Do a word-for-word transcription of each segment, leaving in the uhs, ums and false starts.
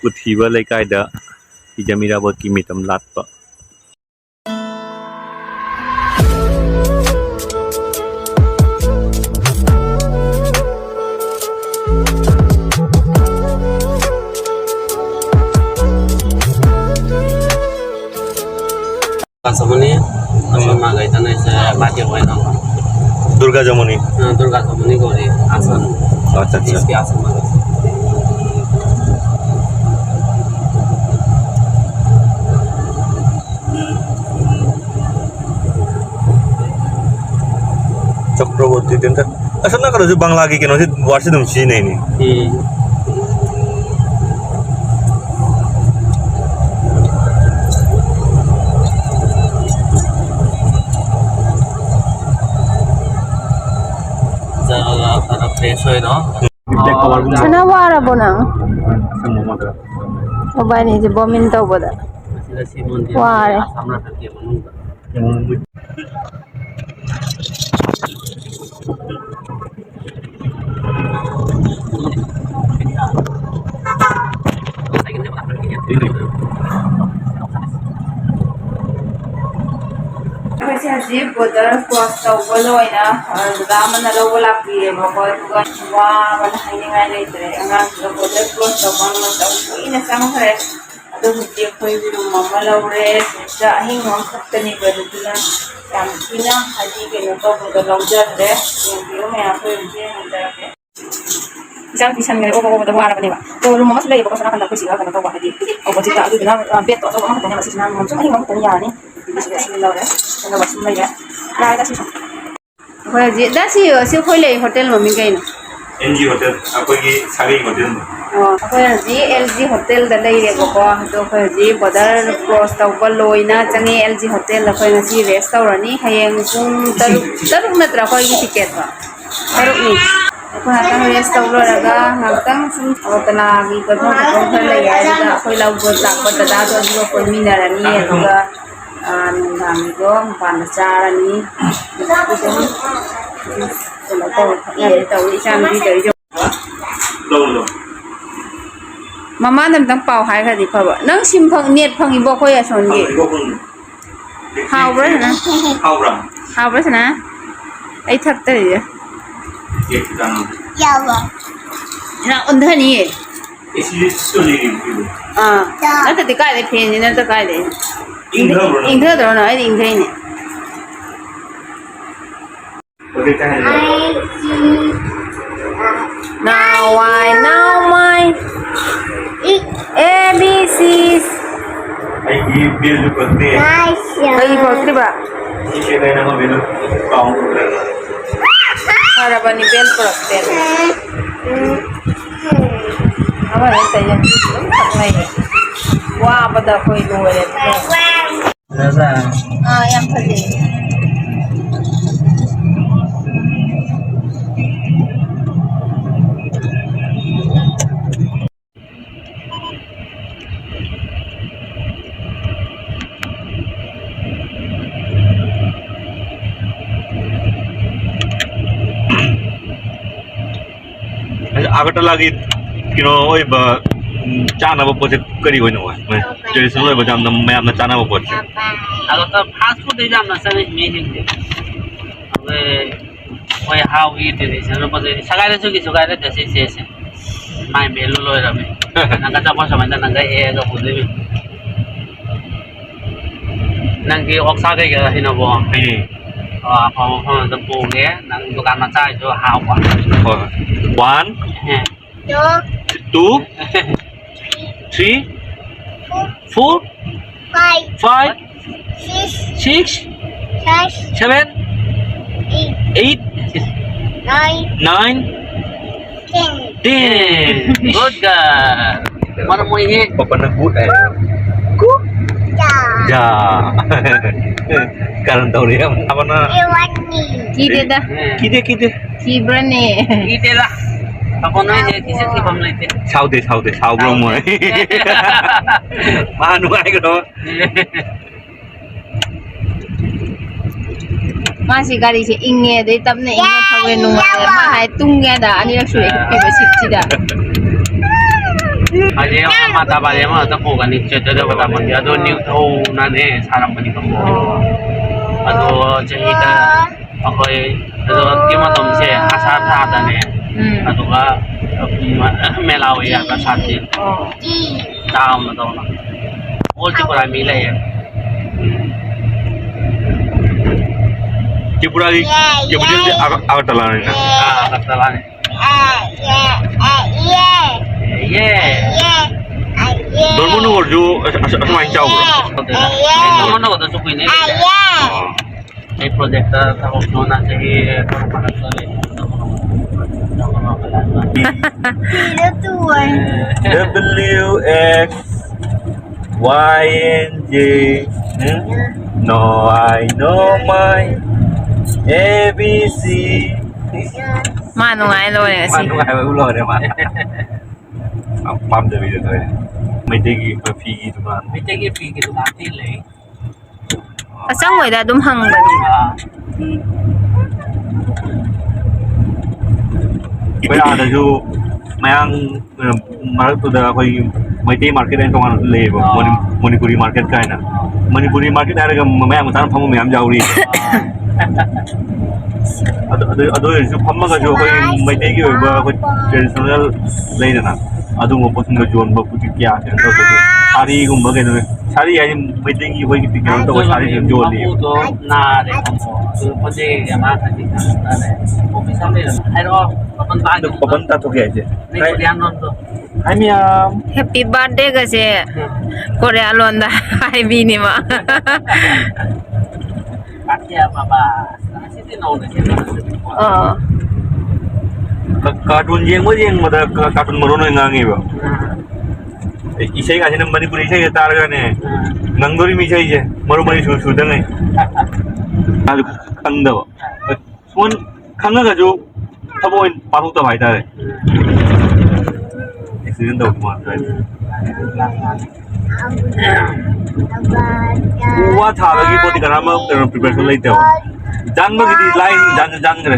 ꯎꯊꯤꯕ ꯂꯩꯀꯥꯏꯗ ꯍꯤꯖꯝ ꯏꯔꯥꯕꯣꯠꯀꯤ ꯃꯤꯇꯝ ꯂꯥꯠꯄ꯫ ꯀꯥꯁꯃꯅꯤ, ꯑꯁꯣꯝ ꯅꯥꯀꯩꯗꯅ ꯑꯩꯁꯦ ꯃꯥꯒꯤ ꯑꯣꯏꯅ ꯗꯨꯔꯒꯥ ꯖꯃꯨꯅꯤ꯫ ꯑ, ꯗꯨꯔꯒꯥ ꯖꯃꯨꯅꯤ ꯀꯧꯔꯤ, ꯑꯁꯣꯝ ꯑꯠꯆꯥ, ꯑꯠꯆꯥ꯫ ꯏꯁꯀꯤ ꯑꯁꯣꯝ ꯅꯥꯀꯩ꯫ ꯆꯀ꯭ꯔꯕꯔꯇꯤ ꯇꯦꯟꯗꯔ꯫ ꯑꯁꯣꯝ ꯅꯥꯀꯟꯗꯁꯨ ꯕꯪꯂꯥꯒꯤ ꯀꯩꯅꯣꯁꯤ, ꯋꯥꯔꯗꯁꯤ ꯑꯗꯨꯝ ꯁꯤꯖꯤꯟꯅꯩꯅꯦ꯫ ꯎꯝ꯫ ꯆꯠꯂꯒ ꯈꯔ fresh ꯑꯣꯏꯔꯣ꯫ ꯁꯅꯥ, ꯋꯥꯔꯕꯣ ꯅꯪ? ꯃꯕꯥꯅꯤꯁꯦ bombing ꯇꯧꯕꯗ꯫ ꯋꯥꯔꯦ꯫ ꯑꯩꯈꯣꯏꯁꯦ ꯍꯧꯖꯤꯛ border cross ꯇꯧꯕ ꯂꯣꯏꯅ, ꯑ, ꯗꯗꯥ ꯑꯃꯅ ꯂꯧꯕ ꯂꯥꯛꯄꯤꯔꯦꯕꯀꯣ, ꯑꯗꯨꯒ ꯋꯥꯕꯅ ꯍꯥꯏꯅꯤꯡꯉꯥꯏ ꯂꯩꯇ꯭ꯔꯦ꯫ ꯑꯉꯥꯡꯁꯤꯡꯗꯣ border cross ꯇꯧꯕ ꯃꯇꯝ ꯀꯨꯏꯅ ꯆꯪꯈ꯭ꯔꯦ꯫ ꯑꯗꯣ ꯍꯧꯖꯤꯛ ꯑꯩꯈꯣꯏ room ꯑꯃ ꯂꯧꯔꯦ꯫ ꯁꯤꯗ ꯑꯍꯤꯡ ꯑꯃꯈꯛꯇꯅꯦꯕ, ꯑꯗꯨꯗꯨꯅ ꯌꯥꯝ ꯊꯤꯅ ꯍꯥꯏꯗꯤ ꯀꯩꯅꯣ ꯇꯧꯕꯗꯣ ꯂꯧꯖꯗ꯭ꯔꯦ꯫ ꯌꯦꯡꯕꯤꯌꯨ ꯃꯌꯥꯝ, ꯑꯩꯈꯣꯏ ꯍꯧꯖꯤꯛ ꯍꯟꯖꯔꯛꯀꯦ꯫ ꯏꯆꯥ ꯅꯨꯄꯤ ꯁꯟꯈ꯭ꯔꯦ, ꯑꯣꯕ ꯑꯣꯕꯗ ꯋꯥꯔꯕꯅꯦꯕ꯫ ꯑꯗꯣ room ꯑꯃꯁꯨ ꯂꯩꯌꯦꯕꯀꯣ, ꯁꯣꯝ ꯅꯥꯀꯟꯗ ꯑꯩꯈꯣꯏ ꯁꯤꯒ ꯀꯩꯅꯣ ꯇꯧꯕ, ꯍꯥꯏꯗꯤ opposite ꯇ, ꯑꯗꯨꯗꯨꯅ, ꯑ, bed ꯇꯣ ꯑꯆꯧꯕ ꯑꯃꯈꯛꯇꯅꯦꯕ ꯁꯤꯁꯤꯅ, ꯁꯨꯝ ꯑꯍꯤꯡꯕ ꯑꯃꯈꯛꯇꯅꯤ ꯌꯥꯔꯅꯤ꯫ ꯑꯗꯨꯒ ꯁꯤ ꯂꯧꯔꯦ, ꯑꯗꯨꯒ ꯁꯨꯝ ꯂꯩꯔꯦ꯫ ꯌꯥꯔꯦꯗ ꯁꯤꯁꯨ꯫ ꯑꯩꯈꯣꯏ ꯍꯧꯖꯤꯛ, ꯗꯥ ꯁꯤ, ꯁꯤ ꯑꯩꯈꯣꯏ ꯂꯩ hotel ꯃꯃꯤꯡ ꯀꯩꯅꯣ? ꯑꯦꯜ ꯖꯤ hotel, ꯑꯩꯈꯣꯏꯒꯤ ꯁꯥꯒꯩ hotel ꯗꯣ꯫ ꯑꯣ, ꯑꯩꯈꯣꯏ ꯍꯧꯖꯤꯛ ꯑꯦꯜ ꯖꯤ hotel ꯗ ꯂꯩꯔꯦꯕꯀꯣ꯫ ꯑꯗꯣ ꯑꯩꯈꯣꯏ ꯍꯧꯖꯤꯛ border cross ꯇꯧꯕ ꯂꯣꯏꯅ ꯆꯪꯉꯦ ꯑꯦꯜ ꯖꯤ hotel ꯗ꯫ ꯑꯩꯈꯣꯏ ꯉꯁꯤ rest ꯇꯧꯔꯅꯤ꯫ ꯍꯌꯦꯡ ꯄꯨꯡ ꯇꯔꯨꯛ, ꯇꯔꯨꯛ ꯅꯠꯇ꯭ꯔꯥ ꯑꯩꯈꯣꯏꯒꯤ ticket ꯇꯣ? ꯇꯔꯨꯛꯅꯤ꯫ ꯑꯩꯈꯣꯏ ꯉꯥꯛꯇꯪ rest ꯇꯧ ꯂꯣꯏꯔꯒ ꯉꯥꯛꯇꯪ ꯁꯨꯝ ꯑꯒꯔꯇꯂꯥꯒꯤ ꯀꯣꯏꯐꯝ ꯈꯣꯠꯐꯝ ꯈꯔ ꯂꯩ ꯍꯥꯏꯗꯨꯗ ꯑꯩꯈꯣꯏ ꯂꯧꯕ ꯂꯥꯛꯄ ꯗꯗꯥꯗꯣ ꯑꯗꯨꯒ ꯀꯣꯏꯃꯤꯟꯅꯔꯅꯤ꯫ ꯑꯗꯨꯒ ꯑꯥ, ꯅꯨꯡꯗꯥꯡꯒꯤꯗꯣ ꯃꯄꯥꯟꯗ ꯆꯥꯔꯅꯤ꯫ ꯑꯗꯨꯝ ꯀꯩꯅꯣ ꯇꯧꯔ ꯊꯛꯅꯔꯦ ꯇꯧꯔꯤ ꯏꯆꯥ ꯅꯨꯄꯤ ꯇꯧꯔꯤꯁꯦ꯫ ꯃꯃꯥꯅ ꯑꯝꯇꯪ ꯄꯥꯎ ꯍꯥꯏꯈ꯭ꯔꯗꯤ ꯐꯕ꯫ ꯅꯪ ꯁꯤꯝ ꯐꯪ-, ꯅꯦꯠ ꯐꯪꯉꯤꯕꯣ ꯑꯩꯈꯣꯏ ꯑꯁꯣꯝꯒꯤ? ꯍꯥꯎꯕ꯭ꯔꯥ ꯁꯅꯥ? ꯍꯥꯎꯕ꯭ꯔꯥ? ꯍꯥꯎꯕ꯭ꯔꯥ ꯁꯅꯥ? ꯑꯩ ꯊꯛꯇꯔꯤꯌꯦ꯫ ꯌꯥꯕ꯫ ꯁꯅꯥ ꯑꯣꯟꯊꯅꯤꯌꯦ꯫ ꯑꯥ꯫ ꯅꯠꯇꯗꯤ ꯀꯥꯏꯗꯩ ꯐꯦꯟꯁꯤ ꯅꯠꯇ ꯀꯥꯏꯗꯩ? ꯏꯪꯊꯗ꯭ꯔꯣ ꯅꯪ? ꯑꯩꯗꯤ ꯏꯪꯊꯩꯅꯦ꯫ Now I, now my, A B Cs. ꯑꯩꯒꯤ ꯕꯦꯜꯁꯨ ꯄꯨꯔꯛꯇꯦ꯫ ꯀꯩꯒꯤ ꯄꯨꯔꯛꯇ꯭ꯔꯤꯕ? ꯁꯤ ꯀꯩꯅꯣ ꯑꯃ ꯕꯦꯜ ꯀꯥꯎꯟ ꯇꯧꯗ꯭ꯔꯒ꯫ ꯐꯔꯕꯅꯤ ꯕꯦꯜ ꯄꯨꯔꯛꯇꯦ꯫ ꯑꯃ ꯍꯦꯛꯇ ꯌꯦꯡꯕꯤꯌꯨ, ꯑꯗꯨꯝ ꯈꯪꯅꯩꯌꯦ꯫ ꯋꯥꯕꯗ ꯑꯩꯈꯣꯏ ꯂꯣꯏꯔꯦ꯫ ꯐꯖꯕ꯭ꯔꯥ? ꯑꯥ, ꯌꯥꯝ ꯐꯖꯩ꯫ ꯑꯒꯔꯇꯂꯥꯒꯤ ꯀꯩꯅꯣ ꯑꯣꯏꯕ, ꯎꯝ, ꯆꯥꯅꯕ ꯄꯣꯠꯁꯦ ꯀꯔꯤ ꯑꯣꯏꯅ ꯑꯣꯏ? ꯃꯣꯏ traditional ꯑꯣꯏꯕ ꯌꯥꯝꯅ ꯃꯌꯥꯝꯅ ꯆꯥꯅꯕ ꯄꯣꯠꯁꯦ꯫ ꯑꯗꯣ fast food ꯇ ꯌꯥꯝꯅ ꯆꯠꯅꯩ ꯃꯤꯁꯤꯡꯁꯦ꯫ ꯑꯩꯈꯣꯏ, ꯑꯩꯈꯣꯏ ꯍꯥꯎꯒꯤ traditional ꯄꯣꯠ ꯆꯩ ꯁꯒꯥꯏꯗ ꯆꯨꯒꯤ ꯁꯒꯥꯏꯗ ꯆꯠꯁꯤ ꯁꯦ ꯁꯦ꯫ ꯃꯥꯏ value ꯂꯣꯏꯔꯝꯃꯦ꯫ ꯅꯪꯒ ꯆꯠꯄ ꯁꯨꯃꯥꯏꯅ ꯅꯪꯒ ꯍꯦꯛꯑꯒ ꯄꯨꯗꯣꯏꯅꯤ꯫ ꯅꯪꯗꯤ ꯑꯣꯛꯁꯥ ꯀꯩꯀꯩ ꯍꯩꯅꯕꯣ? ꯍꯩꯅꯩ꯫ ꯑꯣ, ꯑꯐꯕ ꯃꯐꯝ ꯑꯃꯗ ꯄꯨꯒꯦ꯫ ꯅꯪ ꯗꯨꯀꯥꯟ ꯃꯆꯥ ꯍꯥꯏꯁꯨ ꯍꯥꯎꯕ꯫ ꯍꯣꯏ, ꯍꯣꯏ꯫ One, ꯑꯦ꯫ Two, three, four, five, six, seven, eight, nine, ten. Good girl. ꯃꯔꯝ ꯃꯣꯏꯍꯦ꯫ ꯄꯥꯄꯥꯅ good ꯍꯥꯏ꯫ Good job. ꯀꯔꯝ ꯇꯧꯔꯤ ꯌꯥꯝ ꯄꯥꯄꯥꯅ꯫ ꯀꯤꯗꯦꯗ꯫ ꯀꯤꯗꯦ, ꯀꯤꯗꯦ꯫ ꯀꯤꯕ꯭ꯔꯅꯦ? ꯀꯤꯗꯦꯗ꯫ ꯄꯥꯄꯥ ꯅꯣꯏꯁꯦ ꯀꯤꯁꯨ ꯀꯤꯐꯝ ꯂꯩꯇꯦ꯫ ꯁꯥꯎꯗꯦ, ꯁꯥꯎꯗꯦ, ꯁꯥꯎꯕ꯭ꯔꯣ ꯃꯣꯏ? ꯃꯥ ꯅꯨꯡꯉꯥꯏꯒꯗꯕ꯫ ꯃꯥꯁꯤ ꯒꯥꯔꯤꯁꯦ ꯏꯪꯉꯦ, ꯑꯗꯩ ꯇꯞꯅ ꯏꯪꯅ ꯊꯧꯋꯦ, ꯅꯨꯡꯉꯥꯏꯔꯦ꯫ ꯃꯥ ꯍꯥꯏ ꯇꯨꯝꯒꯦꯗ ꯑꯅꯤꯔꯛ ꯁꯨꯔꯦ ꯍꯤꯞꯄꯤꯕ ꯁꯤꯠꯁꯤꯗ꯫ ꯍꯧꯖꯤꯛ ꯑꯃ ꯇꯥꯕꯥꯗꯤ ꯑꯃ ꯆꯠꯄ ꯀꯥꯟꯗ ꯆꯠꯇꯗꯕ ꯇꯥꯃꯟꯗꯦ꯫ ꯑꯗꯣ ꯅꯤꯡꯊꯧꯅꯅꯦ ꯁꯥꯔꯝꯕꯅꯤ ꯈꯪꯕ꯭ꯔꯣ? ꯑꯗꯣ ꯆꯍꯤꯗ ꯑꯩꯈꯣꯏ ꯑꯗꯣ ꯇꯤ ꯃꯇꯝꯁꯦ ꯑꯁꯥ ꯊꯥꯗꯅꯦ꯫ ꯎꯝ꯫ ꯑꯗꯨꯒ ꯃꯦꯂꯥ ꯑꯣꯏꯌꯦ ꯍꯥꯏꯕ ꯁꯥꯟꯇꯤ꯫ ꯑꯣ꯫ ꯆꯥ ꯑꯃ ꯇꯧꯔꯣ꯫ ꯑꯣꯜ ꯇ꯭ꯔꯤꯄꯨꯔꯥ ꯃꯤ ꯂꯩꯌꯦ꯫ ꯇ꯭ꯔꯤꯄꯨꯔꯥꯒꯤ capital ꯁꯦ ꯑꯒ-, ꯑꯒꯔꯇꯂꯥꯅꯤꯅ꯫ ꯑꯥ, ꯑꯒꯔꯇꯂꯥꯅꯤ꯫ ꯌꯦ꯫ ꯙꯔꯃꯅꯒꯔꯁꯨ ꯑꯁ-, ꯑꯁ-, ꯑꯁꯨꯃꯥꯏꯅ ꯆꯥꯎꯕ꯭ꯔꯣ? ꯙꯔꯃꯅꯒꯔꯗꯁꯨ ꯀꯨꯏꯅ ꯂꯩꯇꯦ꯫ ꯑꯣ꯫ ꯑꯩ project ꯇ ꯊꯕꯛ ꯁꯨꯅ ꯆꯍꯤ ꯇꯔꯨꯛ ꯐꯥꯅ ꯆꯠꯂꯦ꯫ W X Y and Z. No I, no my, A B C. ꯃꯥ ꯅꯨꯡꯉꯥꯏ ꯂꯣꯏꯔꯦ ꯉꯁꯤ꯫ ꯃꯥ ꯅꯨꯡꯉꯥꯏꯕ ꯂꯣꯏꯔꯦ ꯃꯥ꯫ ꯄꯥꯝꯖꯕꯤꯗ ꯇꯧꯔꯦ꯫ ꯃꯩꯇꯩꯒꯤ ꯐꯤꯒꯤ ꯗꯨꯀꯥꯟ꯫ ꯃꯩꯇꯩꯒꯤ ꯐꯤꯒꯤ ꯗꯨꯀꯥꯟꯗꯤ ꯂꯩ꯫ ꯑꯆꯪꯕꯗ ꯑꯗꯨꯝ ꯍꯪꯕꯅꯦ꯫ ꯑꯩꯈꯣꯏ ꯑꯥꯗꯁꯨ ꯃꯌꯥꯡ ꯃꯔꯛꯇꯨꯗ ꯑꯩꯈꯣꯏꯒꯤ ꯃꯩꯇꯩ market ꯍꯥꯏꯅ ꯇꯣꯉꯥꯟꯅ ꯂꯩꯌꯦꯕ, ꯑꯥ꯫ ꯃꯅꯤ-, ꯃꯅꯤꯄꯨꯔꯤ market ꯀꯥꯏꯅ꯫ ꯃꯅꯤꯄꯨꯔꯤ market ꯍꯥꯏꯔꯒ ꯃꯌꯥꯡ ꯃꯆꯥꯅ ꯐꯝꯕ ꯃꯌꯥꯝ ꯌꯥꯎꯔꯤ꯫ ꯑꯗꯨ, ꯑꯗꯨ, ꯑꯗꯨ ꯑꯣꯏꯔꯁꯨ ꯐꯝꯃꯒꯁꯨ ꯑꯩꯈꯣꯏ ꯃꯩꯇꯩꯒꯤ ꯑꯣꯏꯕ ꯑꯩꯈꯣꯏ traditional ꯂꯩꯗꯅ, ꯑꯗꯨꯒꯨꯝꯕ ꯄꯣꯠꯁꯤꯡꯗꯣ ꯌꯣꯟꯕ ꯍꯧꯖꯤꯛ ꯀꯌꯥ ꯀꯩꯅꯣ ꯇꯧꯗꯦ꯫ ꯁꯥꯔꯤꯒꯨꯝꯕ ꯀꯩꯅꯣ, ꯁꯥꯔꯤ ꯍꯥꯏꯗꯤ ꯃꯩꯇꯩꯒꯤ ꯑꯩꯈꯣꯏꯒꯤ ꯀꯩꯅꯣ ꯇꯧꯕ ꯁꯥꯔꯤ ꯑꯗꯨꯝ ꯌꯣꯜꯂꯤ꯫ ꯃꯄꯨꯗꯣ ꯅꯥꯔꯦ꯫ ꯑꯗꯨ ꯃꯣꯏꯁꯦ ꯃꯥ ꯈꯖꯤꯛ ꯈꯖꯤꯛ ꯅꯥꯔꯦ꯫ ꯑꯣꯐꯤꯁ ꯑꯃ ꯂꯩꯔꯝꯃꯦ꯫ ꯍꯥꯏꯔꯛꯑꯣ, ꯃꯄꯨꯟ ꯇꯥꯈꯤꯕ꯫ ꯃꯄꯨꯟ ꯇꯥꯊꯣꯛꯀꯦ ꯍꯥꯏꯁꯦ꯫ ꯅꯪ ꯀꯣꯔꯤꯌꯥꯟ ꯂꯣꯟꯗꯣ꯫ ꯍꯥꯏ ꯃꯌꯥꯝ꯫ Happy birthday ꯒꯁꯦ ꯎꯝ꯫ ꯀꯣꯔꯤꯌꯥ ꯂꯣꯟꯗ ꯍꯥꯏꯕꯤꯅꯦꯕ꯫ ꯀꯥꯊꯤꯌꯥ ꯕꯥꯕꯥ꯫ ꯉꯁꯤꯗꯤ ꯅꯧꯅ ꯁꯦꯝꯕ ꯅꯠꯇꯦ꯫ ꯑꯥ꯫ ꯀ-, cartoon ꯌꯦꯡꯕ ꯌꯦꯡꯕꯗ ꯀ-, cartoon ꯃꯔꯣꯟ ꯑꯣꯏꯅ ꯉꯥꯡꯉꯦꯕ꯫ ꯎꯝ꯫ ꯏꯁꯩꯒꯁꯤꯅ ꯃꯅꯤꯄꯨꯔꯤ ꯏꯁꯩꯒ ꯇꯥꯔꯒꯅꯦ, ꯎꯝ꯫ ꯉꯪꯗꯣꯔꯤꯕ ꯏꯁꯩꯁꯦ ꯃꯔꯨ ꯃꯔꯤ ꯁꯨ-, ꯁꯨꯗꯉꯩ꯫ ꯃꯥꯁꯨ ꯈꯪꯗꯕ꯫ ꯁꯨꯝ ꯈꯪꯉꯒꯁꯨ ꯊꯕꯛ ꯑꯣꯏꯅ ꯄꯥꯡꯊꯣꯛꯇꯕ ꯍꯥꯏꯇꯥꯔꯦ꯫ Accident ꯇꯧꯕ ꯃꯥꯜꯂꯦ꯫ ꯎ ꯋꯥ ꯊꯥꯕꯒꯤ ꯄꯣꯠꯇꯤ ꯀꯅꯥꯝ ꯀꯩꯅꯣ preparation ꯂꯩꯇꯦꯕ꯫ ꯌꯥꯟꯕꯒꯤꯗꯤ ꯂꯥꯏ ꯌꯥꯟ-, ꯌꯥꯟꯈ꯭ꯔꯦ꯫